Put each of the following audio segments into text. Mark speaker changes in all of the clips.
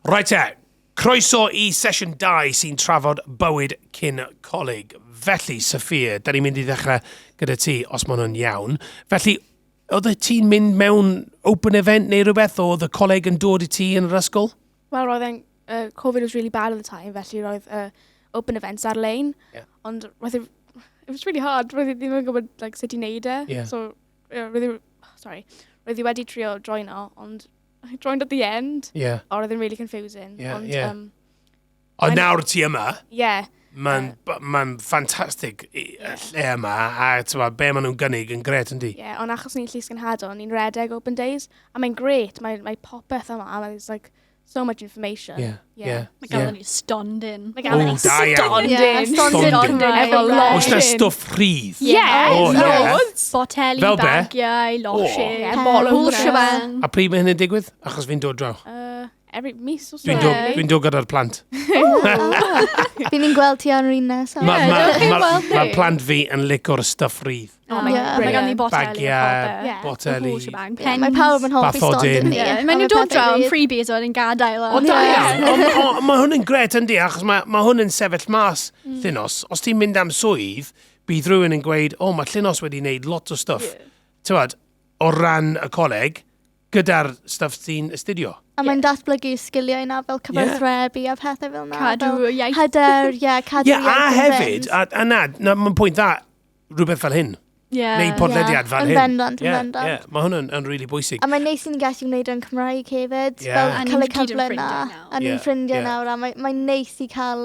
Speaker 1: Reit te, croeso i sesiwn 2 sy'n trafod bywyd cyn coleg. Felly, Sophia, da ni'n mynd i ddechrau gyda ti, os mae hwnna'n iawn. Felly, oedd ti'n mynd mewn open event neu rhywbeth? Oedd y coleg yn dod i ti yn yr ysgol?
Speaker 2: Wel, roedd e'n... Covid was really bad at the time, felly roedd open events ar-lein. Ond roedd e... It was really hard. Roedd e ddim yn gwybod, like, sut i wneud e. So, roedd e... Sorry. Roedd e wedi trio joino, ond I joined at the end. A roedd e'n really confusing. Ond,
Speaker 1: Ond nawr ti yma, Mae'n ma ffantastig y lle yma, a t'mod, be maen nhw'n gynnig yn grêt, yndi?
Speaker 2: Ie, ond achos ni'n Llys Genhadon, ni'n redeg open days, a mae'n grêt, mae popeth yma, a there's like so much information.
Speaker 3: Mae gael ni stondin.
Speaker 2: Mae gael
Speaker 1: O,
Speaker 2: ni
Speaker 1: da iawn.
Speaker 2: stondin.
Speaker 4: Yeah, stondin
Speaker 1: Stondin.
Speaker 4: Cymraeg.
Speaker 2: Efo lot.
Speaker 1: Oes na stwff rhydd?
Speaker 2: Yeah,
Speaker 1: O, ie.
Speaker 2: loads.
Speaker 3: Boteli,
Speaker 1: Fel be?
Speaker 3: bagiau, losin.
Speaker 2: Yeah, bottle
Speaker 3: Whole
Speaker 2: opener.
Speaker 3: shebang.
Speaker 1: A pryd mae hynny'n digwydd? Achos fi'n dod draw.
Speaker 2: Every mis or so.
Speaker 1: Dwi'n dod, dwi dod gyda'r plant.
Speaker 4: Fi'n ni'n gweld ti ar yr un nesaf.
Speaker 1: Mae
Speaker 3: Ie,
Speaker 1: ma,
Speaker 3: dewch i
Speaker 1: ma,
Speaker 3: weld
Speaker 1: ma
Speaker 3: ni.
Speaker 1: plant fi yn licio'r stwff rhydd.
Speaker 2: Oh, mae'n
Speaker 4: Yeah.
Speaker 3: Mae gan ni
Speaker 2: brilliant.
Speaker 3: boteli.
Speaker 1: Bagiau,
Speaker 2: Yeah.
Speaker 1: boteli.
Speaker 3: The whole shebang.
Speaker 4: Yeah, mae pawb yn hoffi
Speaker 1: Bathodyn.
Speaker 4: stondin ni.
Speaker 3: Yeah, Mae'n nhw'n dod draw yn freebies o'n gadael.
Speaker 1: O, da iawn. Ond mae hwn yn gret, yndi, achos mae hwn yn sefyll mas, Llinos. Os ti'n mynd am swydd, bydd rhywun yn gweud, o, mae Llinos wedi wneud lot o stwff.
Speaker 3: Ie.
Speaker 1: T'wod, o ran y coleg, gyda'r stwff ti'n astudio.
Speaker 4: A mae'n datblygu sgiliau na fel cyfathrebu a pethau fel na.
Speaker 3: Cadw
Speaker 4: fel
Speaker 3: iaith.
Speaker 4: Hyder, ie, cadw
Speaker 1: Ie, a
Speaker 4: iaith yn
Speaker 1: hefyd,
Speaker 4: fynd.
Speaker 1: a na, mae'n pwynt dda, rhywbeth fel hyn. Neu podlediad
Speaker 4: Ie,
Speaker 1: fel
Speaker 4: yn
Speaker 1: hyn.
Speaker 4: bendant, yn
Speaker 1: Ie,
Speaker 4: bendant.
Speaker 1: Ie, mae hwn yn really bwysig.
Speaker 4: A mae'n neis i ni gallu gwneud yn Cymraeg hefyd.
Speaker 1: Ie.
Speaker 4: Fel
Speaker 3: A ni'n
Speaker 4: cael y
Speaker 3: gyd yn
Speaker 4: cyfle na.
Speaker 3: ffrindiau nawr.
Speaker 4: A ni'n ffrindiau nawr. A mae'n neis i cael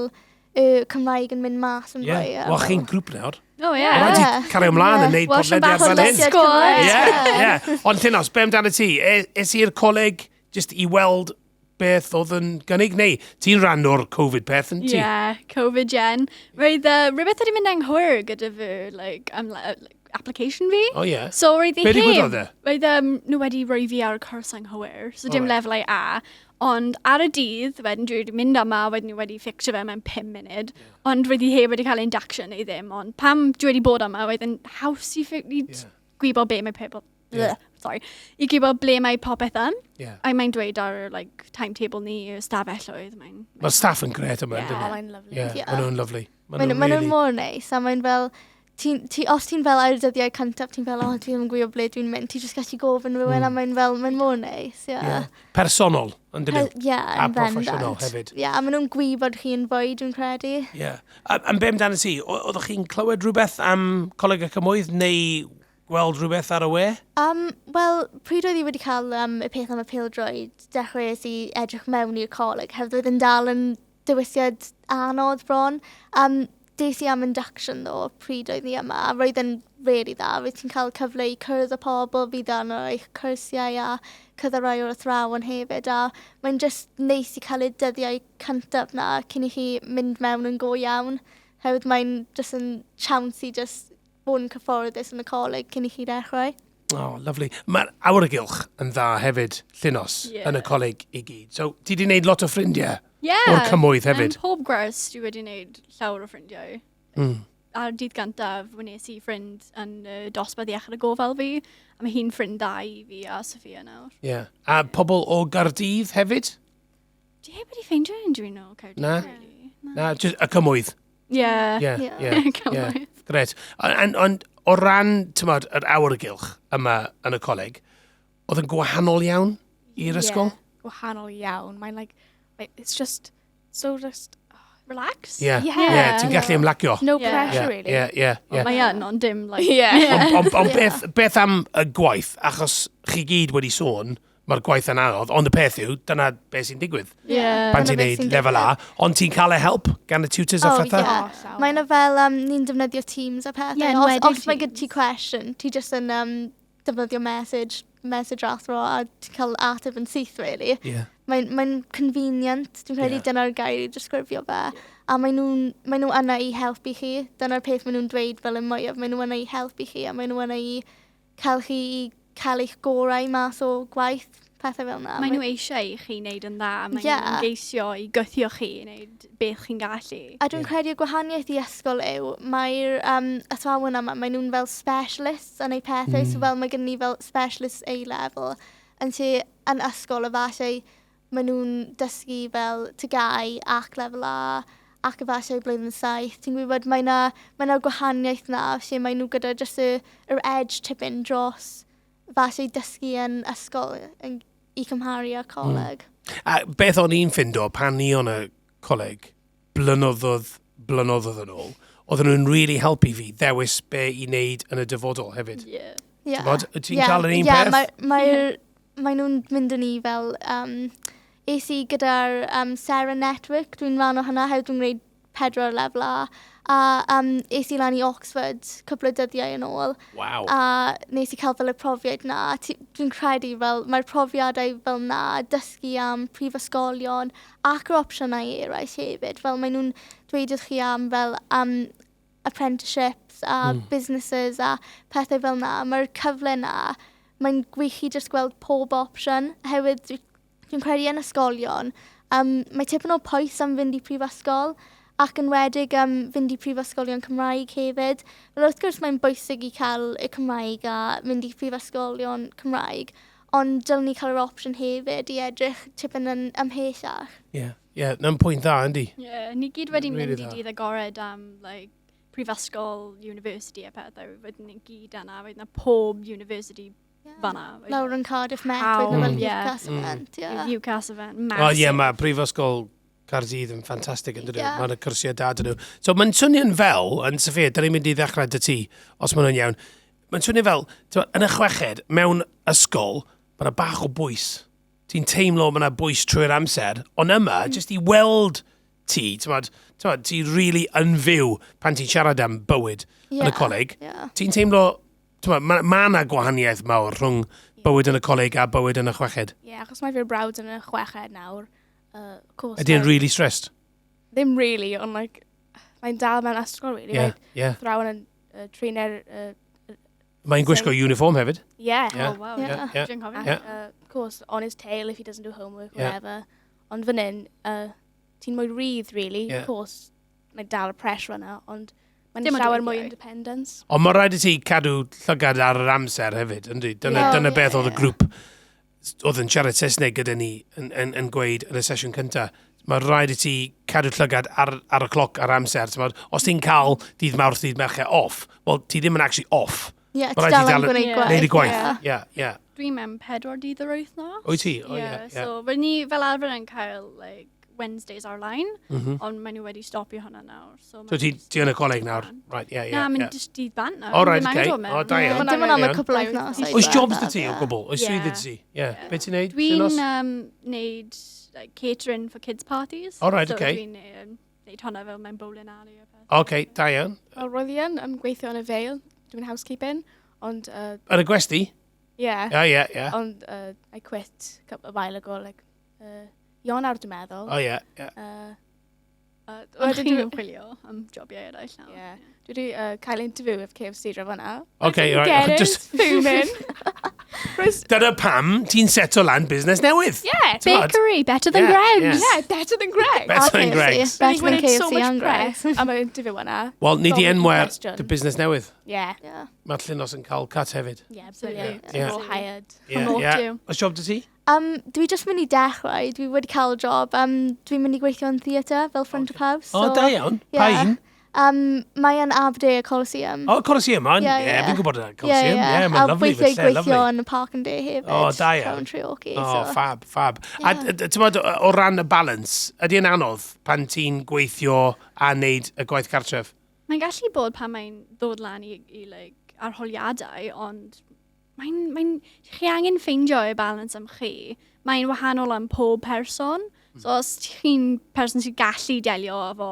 Speaker 4: y Cymraeg yn mynd mas yn fwy.
Speaker 1: Wel, chi'n grŵp nawr.
Speaker 3: Oh, ie.
Speaker 1: Mae rhaid i cario ymlaen yn neud
Speaker 3: Wel, siom
Speaker 1: podlediad
Speaker 3: bach o
Speaker 1: fel hyn.
Speaker 3: sgwrs.
Speaker 1: Ie, ie. Ond Llinos, be amdano ti? Es i'r coleg just i weld beth oedd yn gynnig? Neu ti'n rhan o'r Covid peth, yn ti?
Speaker 3: Yeah, Covid gen. Roedd rhywbeth wedi mynd anghywir gyda fy like, like, application fi.
Speaker 1: O ie.
Speaker 3: So roedd hi
Speaker 1: Be ddigwyddodd e?
Speaker 3: Roedd nhw wedi rhoi fi ar y cwrs anghywir, so dim
Speaker 1: Alright.
Speaker 3: lefelau A. Ond ar y dydd, wedyn dwi wedi mynd yma, wedyn nhw wedi fixio fe mewn 5 munud. Ond roedd hi heb wedi cael induction neu ddim, ond pam dwi wedi bod yma, roedd yn haws i gwybod be mae pobl...
Speaker 1: Ie.
Speaker 3: Sorry. I gwybod ble mae popeth yn.
Speaker 1: Ie.
Speaker 3: A mae'n dweud ar y like, timetable ni, y stafelloedd. Mae'n...
Speaker 1: Mae'r staff yn gret yma,
Speaker 3: Ie.
Speaker 1: yndyn
Speaker 2: Oh,
Speaker 1: nhw?
Speaker 2: mae'n lovely.
Speaker 1: Ie,
Speaker 4: Ie.
Speaker 1: maen nhw'n lovely. Maen
Speaker 4: Maen
Speaker 1: nhw'n
Speaker 4: nhw
Speaker 1: really...
Speaker 4: mor neis a mae'n fel, ti, os ti'n fel ar y dyddiau cyntaf, ti'n fel, oh, dwi ddim yn gwybod ble dwi'n mynd, ti jyst gallu gofyn rhywun a mae'n fel, mae'n mor neis, ie.
Speaker 1: Ie. Personol, yndyn nhw?
Speaker 4: Ie,
Speaker 1: A
Speaker 4: yn
Speaker 1: proffesiynol
Speaker 4: bendant.
Speaker 1: hefyd.
Speaker 4: Ie, a maen nhw'n gwybod chi'n fwy, dwi'n credu.
Speaker 1: Ie. A be amdano ti? Oeddech chi'n clywed rhywbeth am Coleg y Cymoedd neu gweld rhywbeth ar y we?
Speaker 4: Wel, pryd oedd i wedi cael y peth am y pêl-droed, dechreuais i edrych mewn i'r coleg, hefyd oedd yn dal yn dewisiad anodd bron. Des i am induction ddo, pryd oedd ni yma, a roedd yn really dda. Roedd ti'n cael cyfle i cwrdd â pobl fydd ar eich cwrsiau a cwrdd â rai o'r athrawon hefyd, a mae'n just neis i cael y dyddiau cyntaf na cyn i chi mynd mewn yn go iawn. Hefyd mae'n just yn chance i just bod yn cyfforddus yn y coleg cyn i chi dechrau.
Speaker 1: Oh, lovely. Mae'r awyrgylch yn dda hefyd, Llinos, yn y coleg i gyd. So, ti di wneud lot o ffrindiau o'r cymoedd hefyd.
Speaker 3: Yn pob gwers dwi wedi wneud llawer o ffrindiau. Ar dydd gyntaf, wnes i ffrind yn y dosbarth iechyd y gofal fi, a mae hi'n ffrind dda i fi a Sophia nawr.
Speaker 1: Yeah. A pobl o Gardydd hefyd?
Speaker 3: Dwi heb wedi ffeindio unrhyw un o Caerdydd,
Speaker 1: Na?
Speaker 3: really.
Speaker 1: Na, just y cymoedd.
Speaker 3: Ie.
Speaker 1: Ie, ie,
Speaker 3: Cymoedd.
Speaker 1: ie. Gret. Ond o ran, tymod, yr awyrgylch yma yn y coleg, oedd yn gwahanol iawn i'r ysgol?
Speaker 2: Yeah, gwahanol iawn. Mae'n like, it's just so just
Speaker 3: Relax.
Speaker 1: Ie.
Speaker 2: Yeah.
Speaker 1: Ie, ti'n gallu ymlacio.
Speaker 2: No pressure, really.
Speaker 1: Ie, ie, ie.
Speaker 3: Mae yn, ond dim, like...
Speaker 1: Ond beth am y gwaith, achos chi gyd wedi sôn, mae'r gwaith yn anodd, ond y peth yw, dyna beth sy'n digwydd. Pan
Speaker 4: Dyna
Speaker 1: ti'n
Speaker 4: beth
Speaker 1: neud
Speaker 4: sy'n
Speaker 1: lefel A, ond ti'n cael y help gan y tutors a
Speaker 4: Oh,
Speaker 1: phethau?
Speaker 4: ie.
Speaker 2: Oh, llawer.
Speaker 4: Mae'n fel, ni'n defnyddio Teams a pethau.
Speaker 3: Ie,
Speaker 4: Os,
Speaker 3: enwedig
Speaker 4: os mae gyda ti
Speaker 3: Teams.
Speaker 4: question, ti just yn defnyddio message athro a ti'n cael ateb yn syth, really. Mae'n convenient, dwi'n credu dyna'r gair i disgrifio fe. A mae nhw yna i helpu chi. Dyna'r peth maen nhw'n dweud fel y mwyaf. Mae nhw yna i helpu chi a mae nhw yna i cael chi i cael eich gorau mas o gwaith, pethau fel yna.
Speaker 3: Mae nhw eisiau i chi wneud yn dda. Mae nhw'n geisio i gwthio chi i wneud beth chi'n gallu.
Speaker 4: A dwi'n credu y gwahaniaeth i ysgol yw, mae'r athrawon yma, maen nhw'n fel specialists yn eu pethau, so fel mae gen ni fel specialists A-level, yn lle yn ysgol efallai, maen nhw'n dysgu fel TGAU ac lefel A ac efallai blwyddyn 7. Ti'n gwybod, mae yna mae 'na gwahaniaeth 'na lle maen nhw gyda jyst y, yr edge tipyn dros falle dysgu yn ysgol yn, i cymharu â coleg.
Speaker 1: A beth o'n i'n ffindo pan ni o'n y coleg, blynyddoedd, blynyddoedd yn ôl, oedden nhw'n really helpu fi ddewis be i wneud yn y dyfodol hefyd.
Speaker 3: Yeah.
Speaker 4: Yeah.
Speaker 1: T'mod, wyt ti'n
Speaker 4: yeah.
Speaker 1: cael yr un
Speaker 4: yeah,
Speaker 1: peth?
Speaker 4: Mae, mae, mae nhw'n mynd yn ni fel... es i gyda'r Seren Network, dwi'n rhan o hynna, hefyd dwi'n gwneud 4 lefel A. A es i lan i Oxford cwpl o dyddiau yn ôl.
Speaker 1: Waw.
Speaker 4: A nes i cael fel y profiad na. Dwi'n credu fel mae'r profiadau fel na, dysgu am prifysgolion ac yr opsiynau eraill hefyd. Fel maen nhw'n dweud wrth chi am fel apprenticeships a businesses a pethau fel na. Mae'r cyfle na, mae'n gwych i jyst gweld pob opsiwn. Hefyd, dwi'n credu yn ysgolion, mae tipyn o pwys am fynd i prifysgol ac yn wedig fynd i prifysgolion Cymraeg hefyd. Wel, wrth gwrs mae'n bwysig i cael y Cymraeg a mynd i prifysgolion Cymraeg, ond dylwn ni cael yr opsiwn hefyd i edrych tipyn yn ymhellach.
Speaker 1: Ie, ie, na'n pwynt dda, yndi?
Speaker 3: Ie, yeah, ni gyd wedi
Speaker 1: Really
Speaker 3: mynd i
Speaker 1: dda.
Speaker 3: dydd agored am like, prifysgol, university a pethau. Wedyn ni gyd yna, wedyn na pob university fanna. Wedyn
Speaker 4: Lawr yn Cardiff Met,
Speaker 3: Pawb,
Speaker 4: wedyn fel
Speaker 3: ie.
Speaker 4: UCAS event, ie.
Speaker 3: UCAS event, massive.
Speaker 1: Wel, ie, mae Prifysgol Caerdydd yn ffantastig yn dydyn nhw.
Speaker 4: Ie.
Speaker 1: Mae'n y cyrsiau da dyn nhw. So mae'n swnio'n fel, yn Sophia, dyn ni'n mynd i ddechrau dy ti, os maen nhw'n iawn. Mae'n swnio fel, t'mod, yn y chweched, mewn ysgol, mae yna bach o bwys. Ti'n teimlo mae yna bwys trwy'r amser, ond yma, jyst i weld ti, t'mod, t'mod, ti really yn fyw pan ti'n siarad am bywyd yn y
Speaker 4: Ie,
Speaker 1: coleg.
Speaker 4: ie.
Speaker 1: Ti'n teimlo, t'mod, mae ma yna gwahaniaeth mawr rhwng bywyd yn y coleg a bywyd yn y chweched.
Speaker 2: Ie, yeah, achos mae fy brawd yn y chweched nawr. Of course.
Speaker 1: Ydy e'n
Speaker 2: like,
Speaker 1: really stressed?
Speaker 2: Ddim really, ond like, mae'n dal mewn ysgol, really.
Speaker 1: Ie,
Speaker 2: Mae
Speaker 1: ie.
Speaker 2: Thrawn yn trainer...
Speaker 1: Mae'n gwisgo uniform hefyd.
Speaker 2: Yeah.
Speaker 1: Ie.
Speaker 3: Oh, wow.
Speaker 4: Ie.
Speaker 1: Ie.
Speaker 3: Dwi'n cofio.
Speaker 1: Ie.
Speaker 2: Ac, of course, on his tail if he doesn't do homework,
Speaker 1: Yeah.
Speaker 2: whatever. Ond fan hyn, ti'n mwy rhydd, really.
Speaker 1: Yeah.
Speaker 2: Of course, mae dal y pressure yna, ond mae'n
Speaker 3: Dim ond
Speaker 2: llawer mwy
Speaker 3: weithiau.
Speaker 2: independence.
Speaker 1: Ond mae rhaid i ti cadw llygad ar yr amser hefyd, yndi? Dyna,
Speaker 4: Ie.
Speaker 1: dyna
Speaker 4: Ie,
Speaker 1: beth oedd y
Speaker 4: ie.
Speaker 1: grŵp oedd yn siarad Saesneg gyda ni yn gweud yn y sesiwn cyntaf. Mae rhaid i ti cadw llygad ar y cloc ar amser. T'mod? Os ti'n cael dydd Mawrth, dydd Mercher off, wel, ti ddim yn actually off.
Speaker 4: Ie,
Speaker 1: Ma'
Speaker 4: ti
Speaker 1: raid i
Speaker 4: dal yn
Speaker 1: dal-
Speaker 4: gwneud
Speaker 3: Ie.
Speaker 4: gwaith.
Speaker 1: Neud y gwaith.
Speaker 4: Ie.
Speaker 1: Ie, ie.
Speaker 3: Dwi'n mewn 4 dydd yr wythnos.
Speaker 1: Wyt ti? O, ie, ie.
Speaker 3: So, rydyn ni fel arfer yn cael like, Wednesdays ar-lein, ond maen nhw wedi stopio hwnna nawr. So,
Speaker 1: So ti yn y coleg nawr? Right, ie, ie.
Speaker 3: Na, mae'n
Speaker 1: ie.
Speaker 3: just dydd bant nawr.
Speaker 1: O, right,
Speaker 3: Ddim angen
Speaker 1: okay.
Speaker 3: dod mewn.
Speaker 1: O, da iawn.
Speaker 4: Dim ond am y
Speaker 1: Iawn.
Speaker 4: cwpl o wythnosau.
Speaker 1: Oes jobs
Speaker 4: diwethaf,
Speaker 1: dy ti o
Speaker 4: ie.
Speaker 1: gwbl? Oes
Speaker 3: Ie.
Speaker 1: swydd dy ti? Ie. Be ti'n neud?
Speaker 3: Dwi'n
Speaker 1: Llinos?
Speaker 3: neud like, catering for kids parties.
Speaker 1: O, right,
Speaker 3: so
Speaker 1: okay.
Speaker 3: Dwi'n neud hwnna fel mewn bowling alley a peth.
Speaker 1: OK, da iawn.
Speaker 2: Wel, roedd i yn gweithio yn y Vale, dwi'n housekeeping, ond,
Speaker 1: Yn y gwesty?
Speaker 2: yeah,
Speaker 1: Ie, ie, ie.
Speaker 2: ond I quit a couple of while ago, like, Ionawr dwi'n meddwl.
Speaker 1: O, ie, ie.
Speaker 3: Ond
Speaker 2: Wedyn
Speaker 3: chi'n
Speaker 2: dwi-
Speaker 3: chwilio am jobiau eraill nawr.
Speaker 2: Yeah. Dwi wedi cael interview with KFC draw fan'na.
Speaker 1: OK,
Speaker 2: I didn't
Speaker 1: right.
Speaker 2: get it.
Speaker 1: Just,
Speaker 2: Fuming. Roedd-
Speaker 1: dyna pam ti'n seto lan busnes newydd.
Speaker 2: yeah.
Speaker 1: T'mod?
Speaker 3: Bakery, better than
Speaker 1: Yeah,
Speaker 3: Greggs.
Speaker 1: yeah.
Speaker 2: Yeah, better than Greg.
Speaker 1: Better than
Speaker 4: KFC.
Speaker 1: Greggs.
Speaker 4: Better than
Speaker 2: Really so
Speaker 4: KFC
Speaker 2: much
Speaker 4: and
Speaker 2: press
Speaker 4: Greggs.
Speaker 2: am y interview yna.
Speaker 1: Wel, ni di
Speaker 2: Gofyn
Speaker 1: enwer
Speaker 2: question.
Speaker 1: dy busnes newydd.
Speaker 2: Yeah.
Speaker 4: Ie.
Speaker 1: Mae Llinos yn cael cut hefyd.
Speaker 2: Yeah,
Speaker 3: Absolutely.
Speaker 2: brilliant.
Speaker 1: Yeah.
Speaker 2: We're all hired.
Speaker 1: Ie,
Speaker 3: Promote
Speaker 1: ie.
Speaker 3: you.
Speaker 1: Oes job dy ti?
Speaker 4: Dwi jyst mynd i dechrau, dwi wedi cael job. Dwi'n mynd i gweithio yn theatr fel front of house.
Speaker 1: O, da iawn. Pa
Speaker 4: ie.
Speaker 1: un?
Speaker 4: Mae yn Aberdare Coliseum.
Speaker 1: O, Coliseum, man.
Speaker 4: Ie,
Speaker 1: Ie,
Speaker 4: ie.
Speaker 1: fi'n gwybod yna. Coliseum. Ie, mae'n
Speaker 4: A
Speaker 1: lovely.
Speaker 4: weithiau
Speaker 1: Mae'n lle
Speaker 4: gweithio
Speaker 1: lovely.
Speaker 4: yn y Park and Day hefyd.
Speaker 1: O, da iawn.
Speaker 4: Draw yn Treorci.
Speaker 1: O,
Speaker 4: so.
Speaker 1: fab, fab. A
Speaker 4: Ie.
Speaker 1: ti'n bod, o ran y balance, ydy yn anodd pan ti'n gweithio a wneud y gwaith cartref?
Speaker 3: Mae'n gallu bod pan mae'n ddod lan i like, arholiadau, ond mae'n, chi angen ffeindio y balance am chi. Mae'n wahanol am pob person. So os chi'n person sy'n gallu delio efo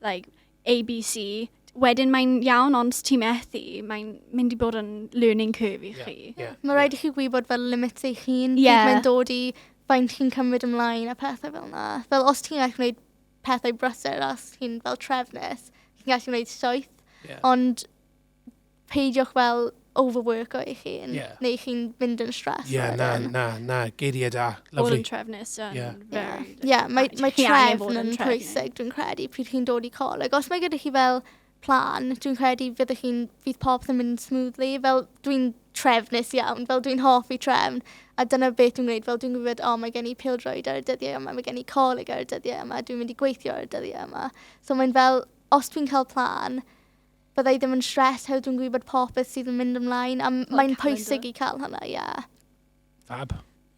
Speaker 3: like, ABC, wedyn mae'n iawn, ond os ti'n methu, mae'n mynd i bod yn learning curve i chi.
Speaker 1: Ie.
Speaker 4: Mae rhaid i chi gwybod fel limits eich hun,
Speaker 3: Ie.
Speaker 4: pryd mae'n dod i faint chi'n cymryd ymlaen a pethau fel yna. Fel os ti'n gallu gwneud pethau brysur, os ti'n fel trefnus, chi'n gallu gwneud llwyth,
Speaker 1: Ie.
Speaker 4: ond peidiwch fel overwork o eich hun,
Speaker 1: Ie.
Speaker 4: neu chi'n mynd yn stress.
Speaker 1: Ie, na,
Speaker 4: wedyn.
Speaker 1: na, na, geiriau da.
Speaker 3: Bod
Speaker 1: Lovely.
Speaker 3: yn trefnus yn
Speaker 1: Ie.
Speaker 3: very...
Speaker 4: Ie, mae
Speaker 3: chi angen
Speaker 4: trefn
Speaker 3: bod
Speaker 4: yn
Speaker 3: trefnus.
Speaker 4: pwysig, dwi'n credu, pryd chi'n dod i coleg. Os mae gyda chi fel plan, dwi'n credu fyddwch chi'n, fydd popeth yn mynd smoothly. Fel dwi'n trefnus iawn, fel dwi'n hoffi trefn. A dyna beth dwi'n gwneud, fel dwi'n gwybod, o, mae gen i pêl-droed ar y dyddiau yma, mae gen i coleg ar y dyddiau yma, dwi'n mynd i gweithio ar y dyddiau yma. So mae'n fel, os dwi'n cael plan, byddai ddim yn stress how dwi'n gwybod popeth sydd yn mynd ymlaen, a mae'n pwysig i cael hwnna, ie. Yeah.
Speaker 1: Fab.